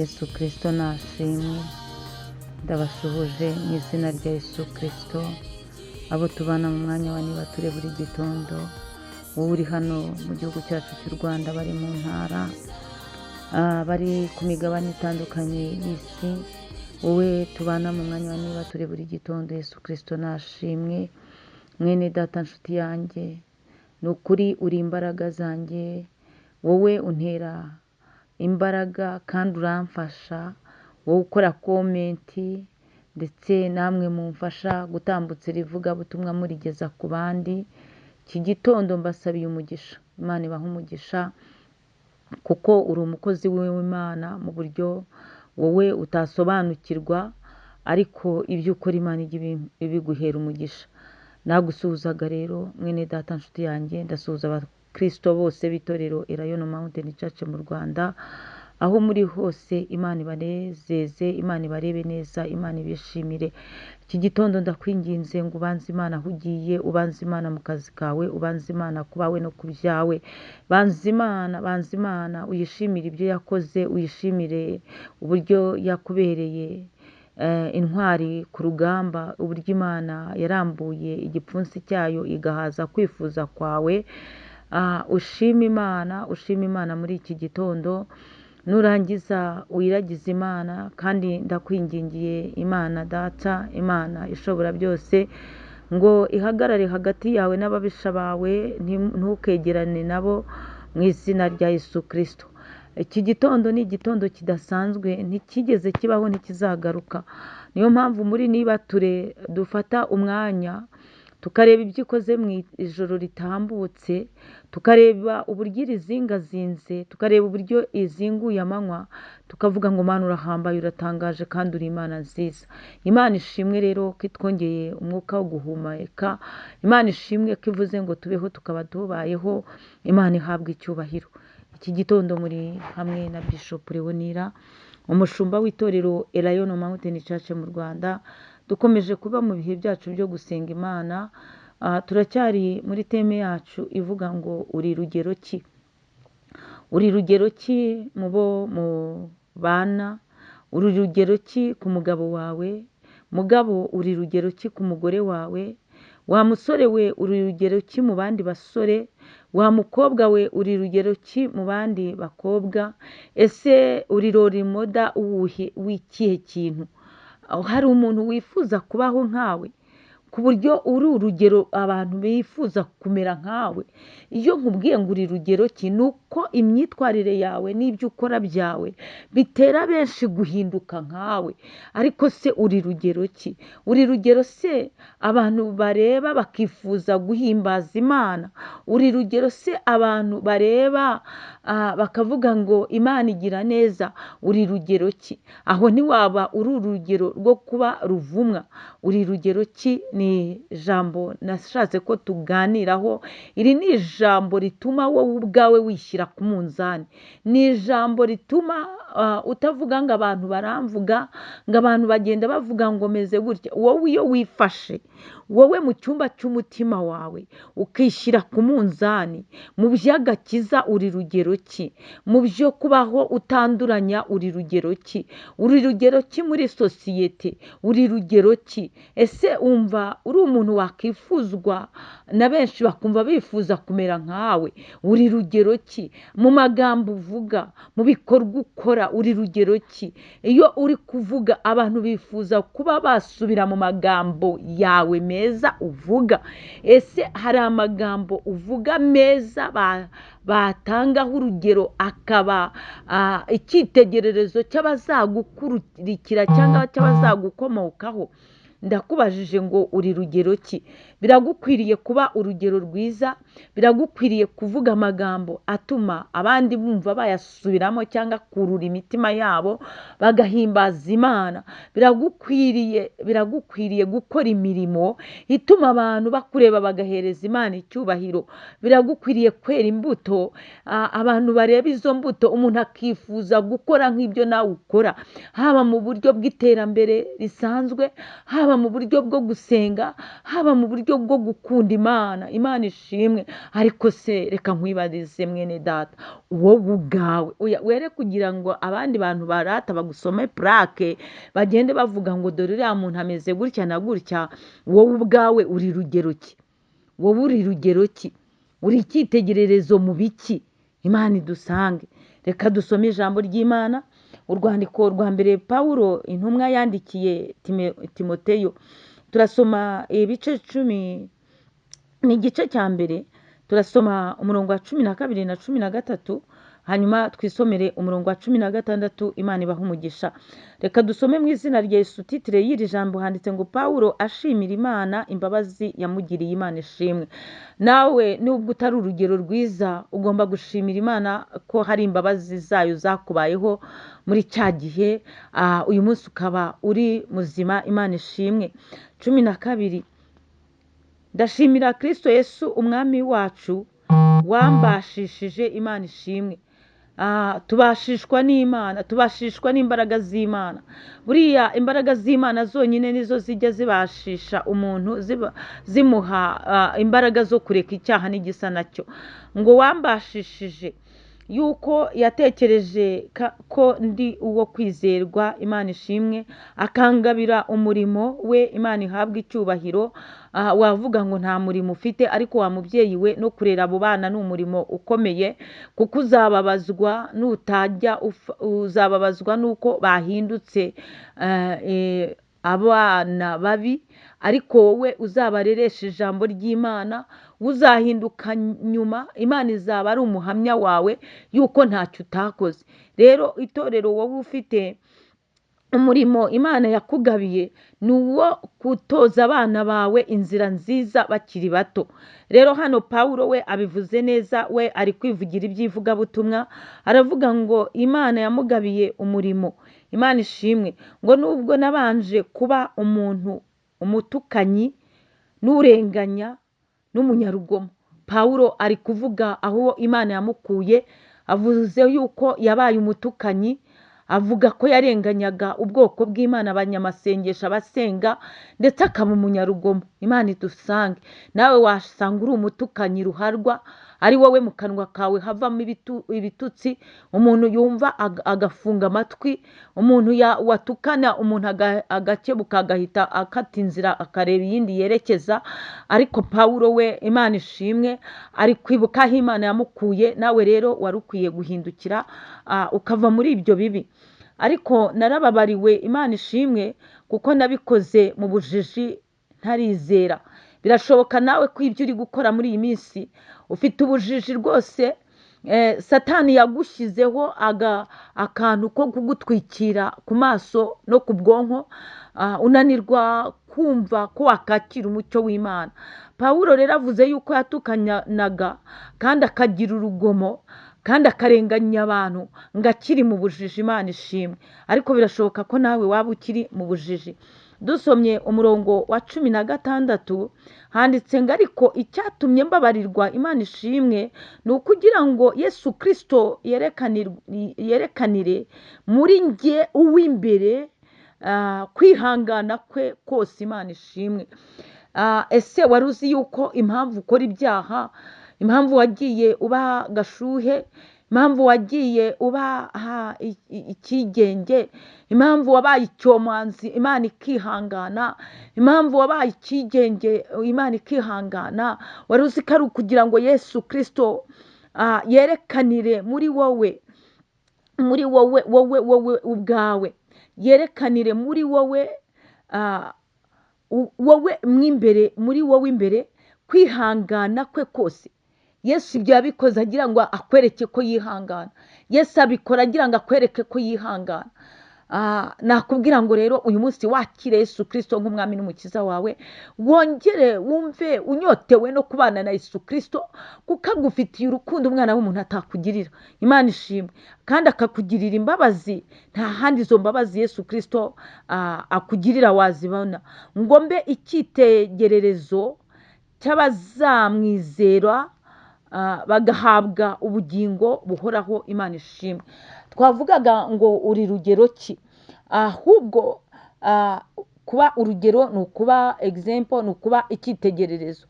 Yesu Kristo nashimwe. Ndabasuhuje mu izina rya Yesu Kristo, abo tubana mu mwanya wa niba ture buri gitondo, wowe uri hano mu gihugu cyacu cy'u Rwanda, bari mu ntara, bari ku migabane itandukanye y'isi, wowe tubana mu mwanya wa niba ture buri gitondo, Yesu Kristo nashimwe. Mwene data, nshuti yanjye, ni ukuri uri imbaraga zanjye, wowe untera imbaraga kandi uramfasha, wowe ukora comment ndetse namwe mumfasha gutambutsa iri vugabutumwa murigeza ku bandi. Iki gitondo mbasabiye umugisha, Imana ibahe umugisha, kuko uri umukozi w'Imana mu buryo wowe utasobanukirwa, ariko ibyo ukora Imana ijya ibiguhera umugisha. Nagusuhuzaga rero mwene data, nshuti yanjye, ndasuhuza abakristo bose b'itorero Elayono Mountain Church mu Rwanda, aho muri hose Imana ibanezeze, Imana ibarebe neza, Imana ibishimire. Iki gitondo ndakwinginze ngo ubanze Imana aho ugiye, ubanze Imana mu kazi kawe, ubanze Imana ku bawe no ku byawe, banza Imana, banza Imana, uyishimire ibyo yakoze, uyishimire uburyo yakubereye intwari ku rugamba, uburyo Imana yarambuye igipfunsi cyayo igahaza kwifuza kwawe. Ushime Imana, ushime Imana muri iki gitondo, nurangiza wiragize Imana. Kandi ndakwingingiye Imana Data, Imana ishobora byose, ngo ihagarare hagati yawe n'ababisha bawe, ntukegerane nabo mu izina rya Yesu Kristo. Iki gitondo ni igitondo kidasanzwe, ntikigeze kibaho, ntikizagaruka. Niyo mpamvu muri nibature dufata umwanya tukareba ibyo ikoze mu ijoro ritambutse, tukareba uburyo irizingazinze, tukareba uburyo izinguye amanywa, tukavuga ngo Mana urahambaye, uratangaje kandi uri Imana nziza. Imana ishimwe rero ko itwongeye umwuka wo guhumeka, Imana ishimwe ko ivuze ngo tubeho tukaba tubayeho, Imana ihabwa icyubahiro. Iki gitondo muri hamwe na Bishop Leonira, umushumba w'itorero Elayono Mountain Church mu Rwanda. Dukomeje kuba mu bihe byacu byo gusenga Imana, turacyari muri theme yacu ivuga ngo uri rugero ki? Uri rugero ki mu bo mubana? Uri rugero ki ku mugabo wawe? Mugabo, uri rugero ki ku mugore wawe? Wa musore we, uri rugero ki mu bandi basore? Wa mukobwa we, uri rugero ki mu bandi bakobwa? Ese uri role model uwuhe w'ikihe kintu? Hari umuntu wifuza kubaho nkawe, ku buryo uri urugero abantu bifuza kumera nkawe? Iyo nkubwiye ngo uri rugero ki, ni uko imyitwarire yawe n'ibyo ukora byawe bitera benshi guhinduka nkawe. Ariko se uri rugero ki? Uri rugero se abantu bareba bakifuza guhimbaza Imana? Uri rugero se abantu bareba bakavuga ngo Imana igira neza? Uri rugero ki? Aho ntiwaba uri urugero rwo kuba ruvumwa. Uri rugero ki ni ijambo nashatse ko tuganiraho. Iri ni ijambo rituma wowe ubwawe wishyira ku munzani, ni ijambo rituma utavuga ngo abantu baramvuga, ngo abantu bagenda bavuga ngo meze gutya. Wowe iyo wifashe wowe mu cyumba cy'umutima wawe ukishyira ku munzani, mu by'agakiza uri rugero ki? Mu byo kubaho utanduranya uri rugero ki? Uri rugero ki muri sosiyete? Uri rugero ki? Ese wumva uri umuntu wakifuzwa na benshi bakumva bifuza kumera nkawe? Uri rugero ki mu magambo uvuga, mu bikorwa ukora? Uri rugero ki? Iyo uri kuvuga abantu bifuza kuba basubira mu magambo yawe meza uvuga. Ese hari amagambo uvuga meza batangaho urugero akaba icyitegererezo cy'abazagukurikira cyangwa cy'abazagukomokaho? Ndakubajije ngo uri rugero ki? Biragukwiriye kuba urugero rwiza, biragukwiriye kuvuga amagambo atuma abandi bumva bayasubiramo cyangwa kurura imitima yabo bagahimbaza Imana. Biragukwiriye, biragukwiriye gukora imirimo ituma abantu bakureba bagahereza Imana icyubahiro. Biragukwiriye kwera imbuto, abantu bareba izo mbuto umuntu akifuza gukora nk'ibyo nawe ukora, haba mu buryo bw'iterambere risanzwe, haba haba mu buryo bwo gusenga, haba mu buryo bwo gukunda Imana. Imana ishimwe. Ariko se reka nkwibarize mwene data, wowe ubwawe were kugira ngo abandi bantu barata bagusome purake bagende bavuga ngo dore uriya muntu ameze gutya na gutya, wowe ubwawe uri rugero ki? Wowe uri rugero ki? Uri icyitegererezo mu biki? Imana idusange. Reka dusome ijambo ry'Imana, urwandiko rwa mbere Pawulo intumwa yandikiye Timoteyo. Turasoma ibice 10, ni igice cya mbere, turasoma umurongo wa 12 na 13, hanyuma twisomere umurongo wa 16. Imana ibahe umugisha. Reka dusome mu izina rya Yesu. Titire y'iri jambo handitse ngo Pawulo ashimira Imana imbabazi yamugiriye. Imana ishimwe. Nawe nubwo utari urugero rwiza, ugomba gushimira Imana ko hari imbabazi zayo zakubayeho muri cya gihe, uyu munsi ukaba uri muzima. Imana ishimwe. 12, ndashimira Kristo Yesu umwami wacu wambashishije. Imana ishimwe. Tubashishwa n'Imana, tubashishwa n'imbaraga z'Imana. Buriya imbaraga z'Imana zonyine nizo zijya zibashisha umuntu, zimuha imbaraga zo kureka icyaha n'igisa nacyo. Ngo wambashishije yuko yatekereje ko ndi uwo kwizerwa. Imana ishimwe. Akangabira umurimo we. Imana ihabwe icyubahiro. Wavuga ngo nta murimo ufite, ariko wa mubyeyi we, no kurera abo bana ni umurimo ukomeye, kuko uzababazwa nutajya, uzababazwa nuko bahindutse abana babi, ariko wowe uzabareresha ijambo ry'Imana, uzahinduka nyuma, Imana izaba ari umuhamya wawe yuko ntacyo utakoze. Rero itorero wowe ufite umurimo Imana yakugabiye ni uwo gutoza abana bawe inzira nziza bakiri bato. Rero hano Pawulo we abivuze neza, we ari kwivugira iby'ivugabutumwa, aravuga ngo Imana yamugabiye umurimo. Imana ishimwe. Ngo nubwo nabanje kuba umuntu umutukanyi n'urenganya n'umunyarugomo. Pawulo ari kuvuga aho Imana yamukuye, avuze yuko yabaye umutukanyi, avuga ko yarenganyaga ubwoko bw'Imana, abanyamasengesho, abasenga, ndetse akaba umunyarugomo. Imana idusange. Nawe wasanga uri umutukanyi ruharwa, ari wowe mu kanwa kawe havamo ibitutsi, umuntu yumva agafunga amatwi, umuntu watukana umuntu agakebuka agahita akata inzira akareba iyindi yerekeza. Ariko Pawulo we, Imana ishimwe, ari kwibuka aho Imana yamukuye. Nawe rero wari ukwiye guhindukira, ukava muri ibyo bibi. Ariko narababariwe, Imana ishimwe, kuko nabikoze mu bujiji ntarizera. Birashoboka nawe ko ibyo uri gukora muri iyi minsi ufite ubujiji rwose, Satani yagushyizeho akantu ko kugutwikira ku maso no ku bwonko, unanirwa kumva ko wakakira umucyo w'Imana. Pawulo rero avuze yuko yatukanaga kandi akagira urugomo kandi akarenganya abantu ngo akiri mu bujiji. Imana ishimwe. Ariko birashoboka ko nawe waba ukiri mu bujiji. Dusomye umurongo wa 16 handitse ngo ariko icyatumye mbabarirwa, Imana ishimwe, ni ukugira ngo Yesu Kristo yerekanire muri njye uw'imbere kwihangana kwe kose. Imana ishimwe. Ese wari uzi yuko impamvu ukora ibyaha, impamvu wagiye uba gashuhe, impamvu wagiye uba ikigenge, impamvu wabaye icyomanzi Imana ikihangana, impamvu wabaye ikigenge Imana ikihangana, wari uzi ko ari ukugira ngo Yesu Kristo yerekanire muri wowe, muri wowe, wowe, wowe ubwawe, yerekanire muri wowe, wowe mw'imbere, muri wowe imbere, kwihangana kwe kose. Yesu ibyo yabikoze agira ngo akwereke ko yihangana. Yesu abikora agira ngo akwereke ko yihangana. Nakubwira ngo rero uyu munsi wakire Yesu Kristo nk'umwami n'umukiza wawe, wongere wumve unyotewe no kubana na Yesu Kristo, kuko agufitiye urukundo umwana w'umuntu atakugirira. Imana ishimwe. Kandi akakugirira imbabazi, nta handi izo mbabazi Yesu Kristo akugirira wazibona. Ngo mbe icyitegererezo cy'abazamwizera, bagahabwa ubugingo buhoraho. Imana ishimwe. Twavugaga ngo uri rugero ki? Ahubwo Kuba urugero ni ukuba example, ni ukuba icyitegererezo.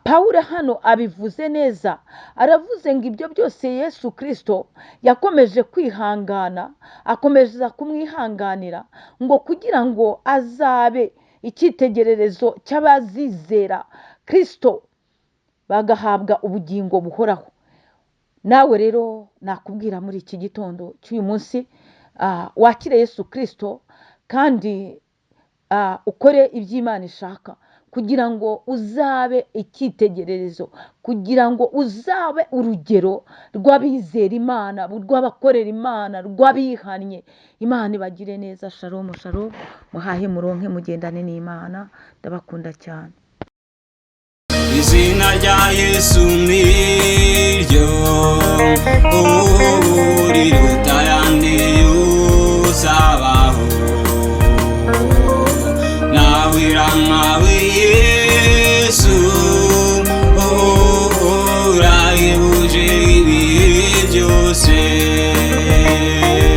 Pawulo hano abivuze neza, aravuze ngo ibyo byose Yesu Kirisito yakomeje kwihangana, akomeza kumwihanganira ngo kugira ngo azabe icyitegererezo cy'abazizera Kirisito bagahabwa ubugingo buhoraho. Nawe rero nakubwira muri iki gitondo cy'uyu munsi, wakire Yesu Kirisito kandi ukore iby'Imana ishaka kugira ngo uzabe icyitegererezo, kugira ngo uzabe urugero rw'abizera Imana, rw'abakorera Imana, rw'abihannye. Imana ibagire neza. Shalom, shalom, muhahe muronke, mugendane n'Imana. Ndabakunda cyane. Izina rya Yesu ni